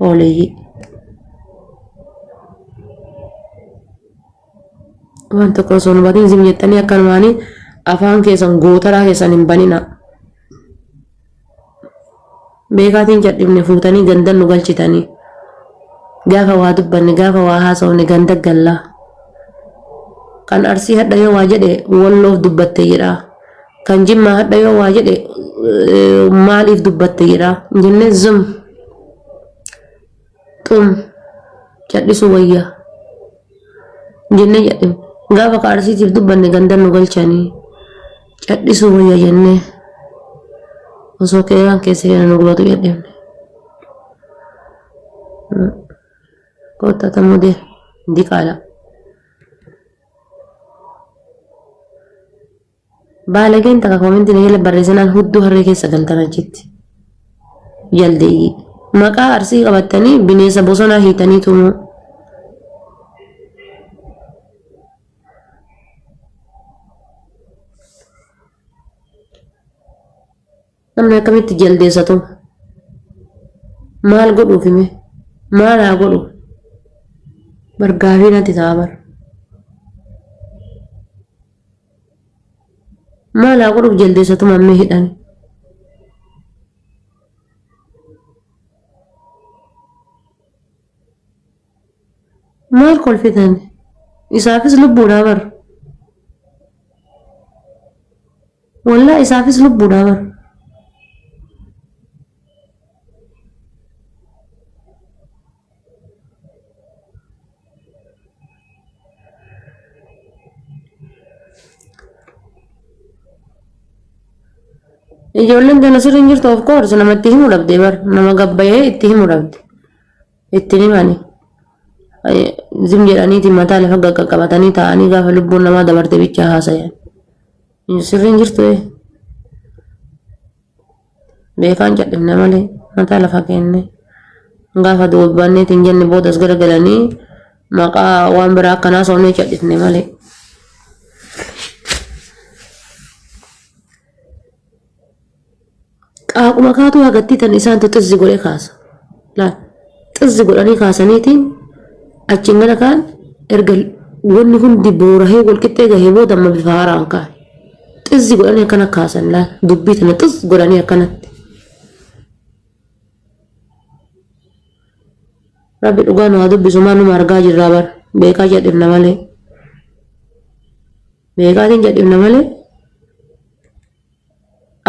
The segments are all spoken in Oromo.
Hooleyyii. Waan tokko osoo hin hubatin zim jettanii akkanumaanii afaan keessan gootaraa keessan hin banina. Beekaatiin cadhifne fuutanii gandan nu galchitanii. Gaafa waa dubbanne gaafa waa haasofne ganda gallaa. Kan Arsii hadha yoo waa jedhe Walloof dubbatte jedha. Kan Jimmaa hadha yoo waa jedhe maaliif dubbatte jedha. Jennee zum xum cadhisuu wayya. Jennee cadhifne. Gaafa ka Arsiitiif dubbanne gandan nu galchanii. Cadhisuu wayya jennee osoo keeraan keessa keenya nu gubatu cadhifne. Kottaa tamuu dee diqaala. Baalageen takka koomentii na jala barreessinaan hudduu harree keessa galtan achitti. Jaldeeyyii. Maqaa arsii qabattanii bineensa bosonaa hiitanii tumuu. Namni akkamitti jaldeessa tuma? Maal godhuuf hime? Maal haa godhu? Bar gaafii natti ta'a bar. Maal haa godhuuf jaldeessa tuma ammee hidhani? Maal kolfitan? Isaafis lubbuudhaa bar. Wallaa isaafis lubbuudhaa bar. Ijoolleen tana sirri hin jirtu of course namatti himuu dhabde bar nama gabbayee itti himuu dhabde. Ittiin himani. Zim jedhaniiti mataa lafa qaqqabatanii taa'anii gaafa lubbuun namaa dabarte bichaa haasayan. Sirriin jirtu ee. Beekaan cadhifne malee mataa lafa kenne. Gaafa dubbanneetiin jenne boodas garagalanii maqaa waan biraa akkanaa soomnee cadhifne malee. Qaaquma kaatuu hagattii tan isaantu xizzi godhee kaasa. Laal xizzi godhanii kaasaniitiin achiin gara kaan erga wanni hundi boorahee wal qixxee gahee booda amma bifa haaraan kaan. Xizzi godhanii akkana kaasan laal dubbii tana xizz godhanii akkanatti. Rabbi dhugaa nu haa dubbisu maa numa argaa jirraa bar beekaa jedhifna malee. Beekaatiin jedhifna malee.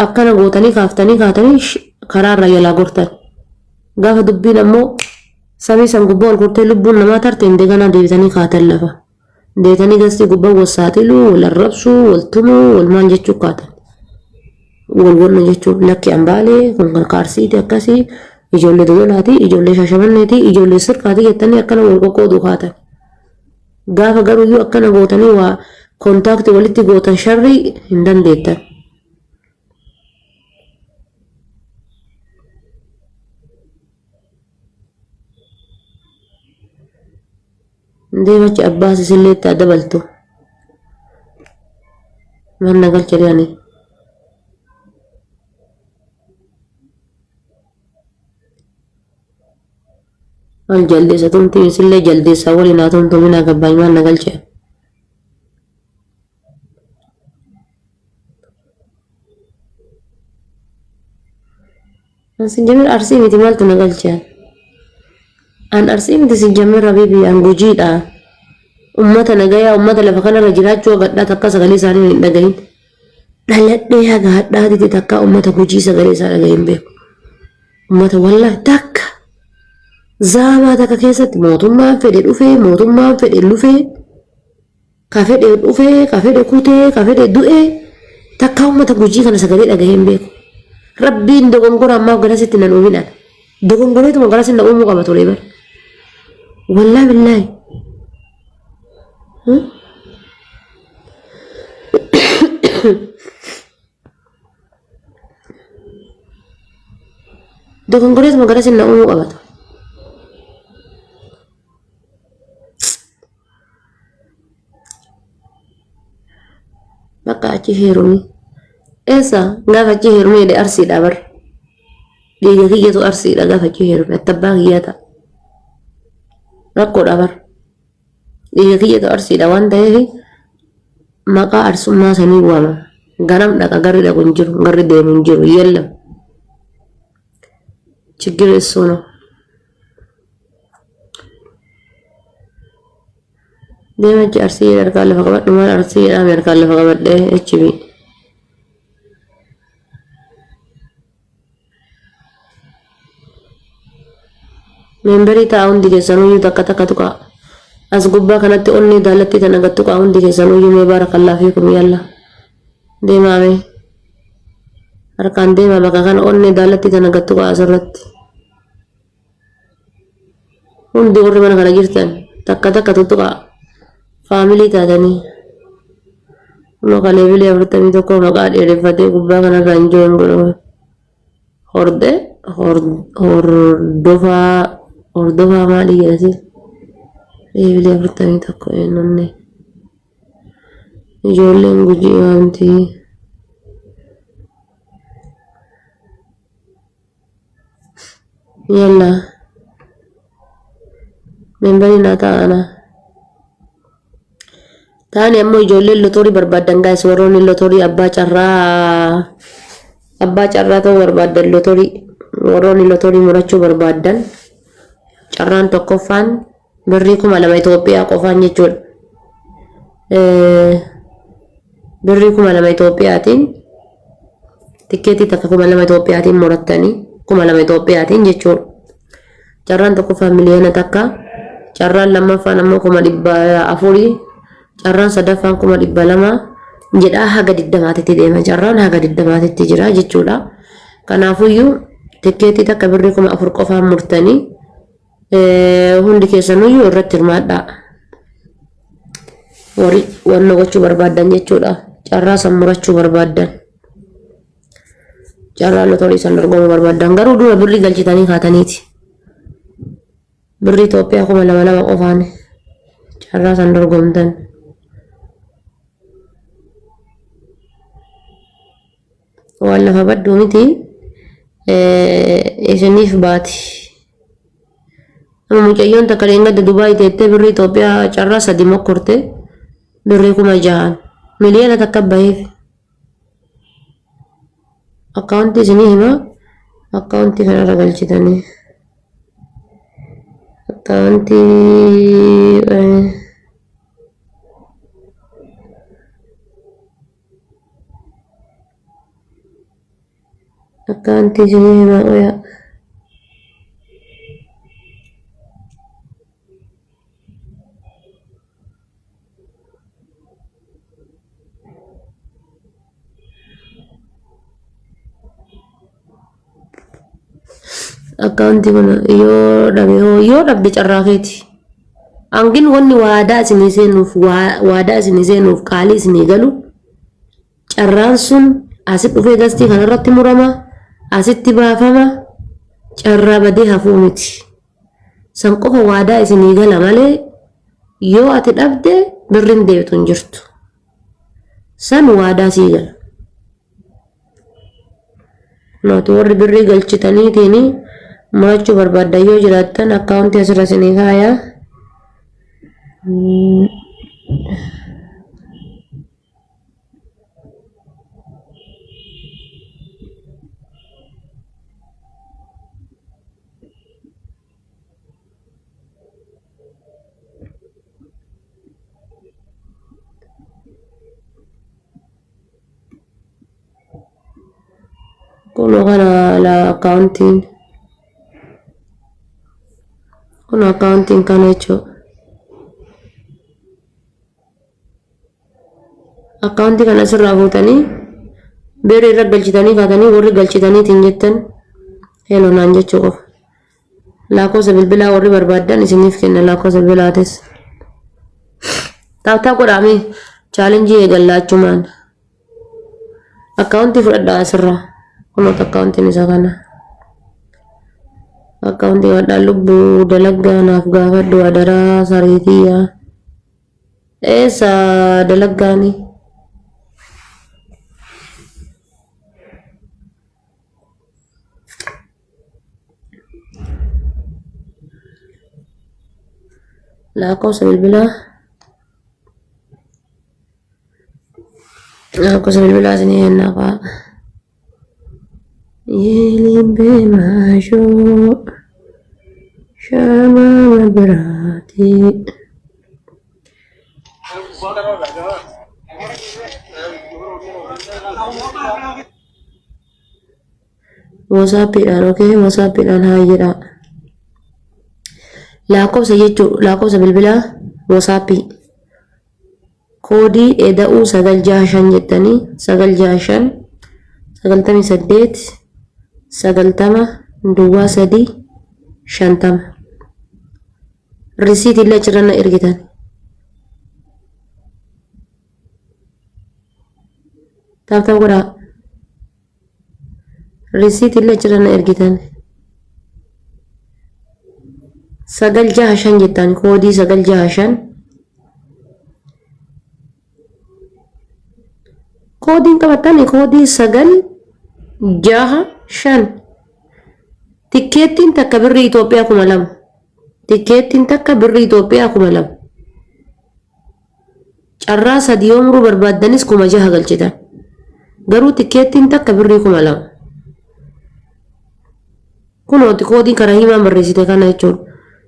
Akkana gootanii kaaftanii kaatanii karaarra jalaa gortan. Gaafa dubbiin ammoo samii san gubbaa ol kortee lubbuun namaa tarte hin deeganaa deebitanii kaatan lafa. Deetanii gastii gubbaa wal saaxiluu, wal arrabsuu, wal tumuu, wal maal jechuu kaatan. Wal wanna jechuun lakki ambaalee kun kan kaarsiiti akkasii ijoollee dodolaati, ijoollee shaashamanneeti, ijoollee sirkaati jettanii akkana wal qoqqooduu kaatan. Gaafa garuyyuu akkana gootanii waa kontaakti walitti gootan sharrii hin dandeettan. Deemachi abbaas isillee itti haa dabaltu. Manna galcha ani. Maal jaldeessa tumti isillee jaldeessaa waliin haa tumtu minaa gabbaany maal na galche. An sinjamir arsii miti maaltu na galche. An arsii miti sinjamir habibi an gujiidha. Ummata nagayaa ummata lafa kanarra jiraachuu hagadhaa takka sagalee isaanii hin dhagahin. Dhaladhee haga hadhaatitti takka ummata gujii sagalee isaa dhagahin beeku. Ummata wallahi takka zaamaa takka keessatti mootummaan fedhe dhufee mootummaan fedhe lufee ka fedhe dhufee ka fedhe kutee ka fedhe du'ee takka ummata gujii kana sagalee dhagahee hin beeku. Rabbiin dogongora ammaaf garasitti nan uumin ana. Dogongoreetuma garasitti na uumuu qaba ture bara. Wallaahi billaahi. Dogongoreetuma gara sinna uumuu qabata. Bakka achi heerumi. Eessa gaafa achi heerumee jedhe arsiidha bar. Dhiiga kiyyatu arsiidha gaafa achi heerume attabbaa kiyyaa ta'a. Rakkoodha bar. Dhiiga kiyyatu Arsiidha waan ta'eef maqaa Arsummaa sanii waama. Garam dhaqa garri dhaqu hin jiru, garri deemu hin jiru. Yellam. Chiggir issuu ነው. Deema achi Arsii jedhe harkaan lafa qabadhu maal Arsii jedhaame harkaan lafa qabadhee HB. Memberii ta'a hundi keessanuyyuu takka takka tuqaa. As gubbaa kanatti onnee daalattii tana gad tuqaa hundi keessanuyyuu mee baarakallaa fiikum yalla. Deemaa mee. Harkaan deemaa bakka kana onnee daalattii tana gad tuqaa asirratti. Hundi warri mana kana jirtan takka takka tuttuqaa. Faamilii taatanii. Kunoo kalee bilee 41 maqaa dheereffatee gubbaa kanarraa hin jiru hin godhamu. Horde hordofaa hordofaa maalii jedhasi? Leebilee 41 eenyuun ijoolleen Gujii waamti. Yalla. Membarii naa ta'a ana. Taani ammoo ijoolleen lotorii barbaaddan gaayis warroonni lotorii abbaa carraa abbaa carraa ta'uu barbaaddan lotorii warroonni lotorii murachuu barbaaddan carraan tokkoffaan birrii 2000 Itoophiyaa qofaan jechuudha. Birrii 2000 Itoophiyaatiin tikkeetii takka 2000 Itoophiyaatiin murattanii 2000 Itoophiyaatiin jechuudha. Carraan tokkoffaan 1,000,000, carraan lammaffaan ammoo 400,000, carraan sadaffaan 200,000 jedhaa haga diddamaatitti deema. Carraan haga diddamaatitti jira jechuudha. Kanaafuyyuu tikkeetii takka birrii 4000 qofaan murtanii hundi keessanuyyuu irratti hirmaadhaa. Warri wanna gochuu barbaaddan jechuudha. Carraa san murachuu barbaaddan. Carraa lotorii san dorgomuu barbaaddan garuu dura birrii galchitanii kaataniiti. Birrii Itoophiyaa 2000 lama qofaan carraa san dorgomtan. Waan lafa baddu miti isiniif baati. Amma mucayyoon takka dheengadda Dubaay teettee birrii Itoophiyaa carraa sadi mokkorte birrii 6,000 1,000,000 baheef. Akkaawuntii isinii hima akkaawuntii kanarra galchitanii. Akkaawuntii akkaawuntii isinii hima oyaa. Akkaawuntii kun yoo dhabe hoo yoo dhabde carraa keeti. Hangin wanni waadaa isinii seenuuf waadaa isinii seenuuf qaalii isinii galu carraan sun asi dhufee gastii kanarratti murama asitti baafama carraa badee hafuu miti. San qofa waadaa isinii gala malee yoo ati dhabde birrin deebitu hin jirtu. San waadaa sii gala. Nooti warri birrii galchitaniitiin murachuu barbaaddan yoo jiraattan akkaawuntii asirra isinii kaaya. Kunoo kana la akkaawuntiin. Kun akkaawuntiin kana jechuudha. Akkaawuntii kana asirraa fuutanii birrii irra galchitanii kaatanii warri galchitaniitiin jettan heloo naan jechuu qofa. Lakkoofsa bilbilaa warri barbaaddan isiniif kenna lakkoofsa bilbilaatis. Taaptaap godhaamee chaalenjii eegallaa achumaan. Akkaawuntii fudhadhaa asirraa. Kunoota akkaawuntiin isa kana. Akkaawuntii fudhadhaa lubbuu dalaggaa naaf gaafadhu adaraa sareetiyyaa. Eessa dalaggaani? Lakkoofsa bilbilaa. Lakkoofsa bilbilaa isinii kennaa fa'aa. Yeelimbee maashoo shaamaa biraati. Whatsaappiidhaan okay whatsaappiidhaan haa jedhaa. Lakkoofsa jechuun lakkoofsa bilbilaa whatsaappii koodii eda'uu 965 jettanii 965 98 90 duwwaa 3 50 risiitii illee achirra na ergitan. Taap taap godhaa. Risiitii illee achirra na ergitan. 965 jettan koodii 965. Koodiin qabattani koodii 965. Tikkeettiin takka birrii Itoophiyaa 2000. Tikkeettiin takka birrii Itoophiyaa 2000. Carraa sadi yoo muruu barbaaddanis 6000 galchitan. Garuu tikkeettiin takka birrii 2000. Kunooti koodiin karaa himaan barreessite kana jechuudha.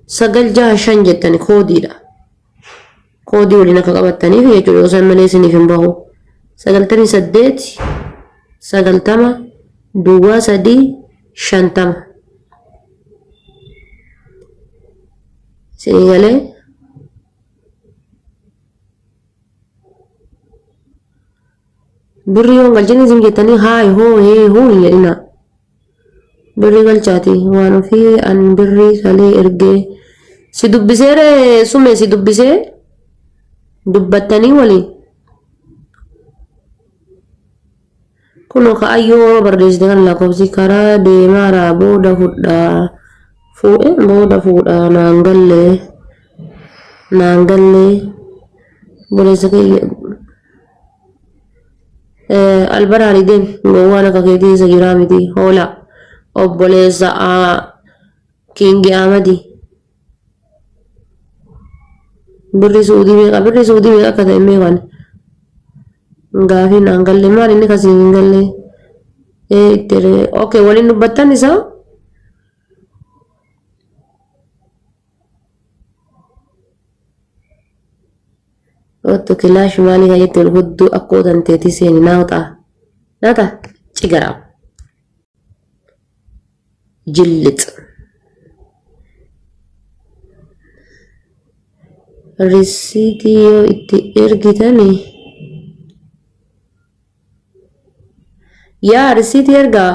965 jettani koodiidha. Koodii waliin akka qabattaniif jechuudha. Osoo malee isiniif hin bahu. 98 90 duwwaa 3 50. Isinii galee? Birrii yoo hin galchine isin jettanii haay hoo hee huu hin jedhinaa. Birrii galchaati waan ofii an birrii kalee ergee si dubbisee ree sume si dubbisee dubbattanii waliin. Kunoo ka ayyoo barreessite kan lakkoofsi karaa deemaaraa booda fudhaa fuudhe booda fuudhaa naan gallee naan gallee buleessa kiyya albaraari deem gowwaan akka keetii isa jiraa miti hoola obboleessa kiingi Ahmadi birri suudii meeqa birri suudii meeqa akka ta'e meeqan gaafii naan galle maal inni kasiin hin galle ee itti okay waliin dubbattan isaa Otto kilaash maalii kan jettu hudduu akkoo tanteetii seeni naawxaa naata cigaraa jillix. Risiitii yoo itti ergitani yaa risiitii ergaa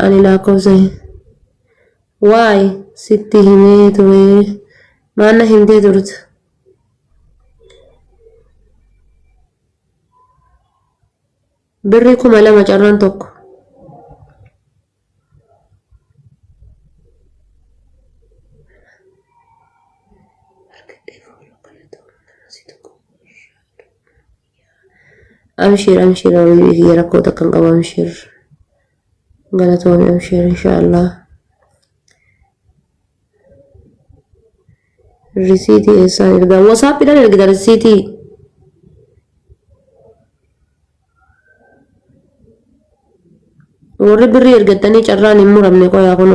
ani lakkoofsa waay sitti himee ture maanna himtee turte. Birrii 2000 carraan tokko. Amshiir amshiir habiibii kiyya rakkoo takka hin qabu amshiir. Galatoomi amshiir inshaallah. Risiitii eessaan ergaa? Wasaappiidhaan ergita risiitii. Warri birrii ergattanii carraan hin muramne qoyaa kun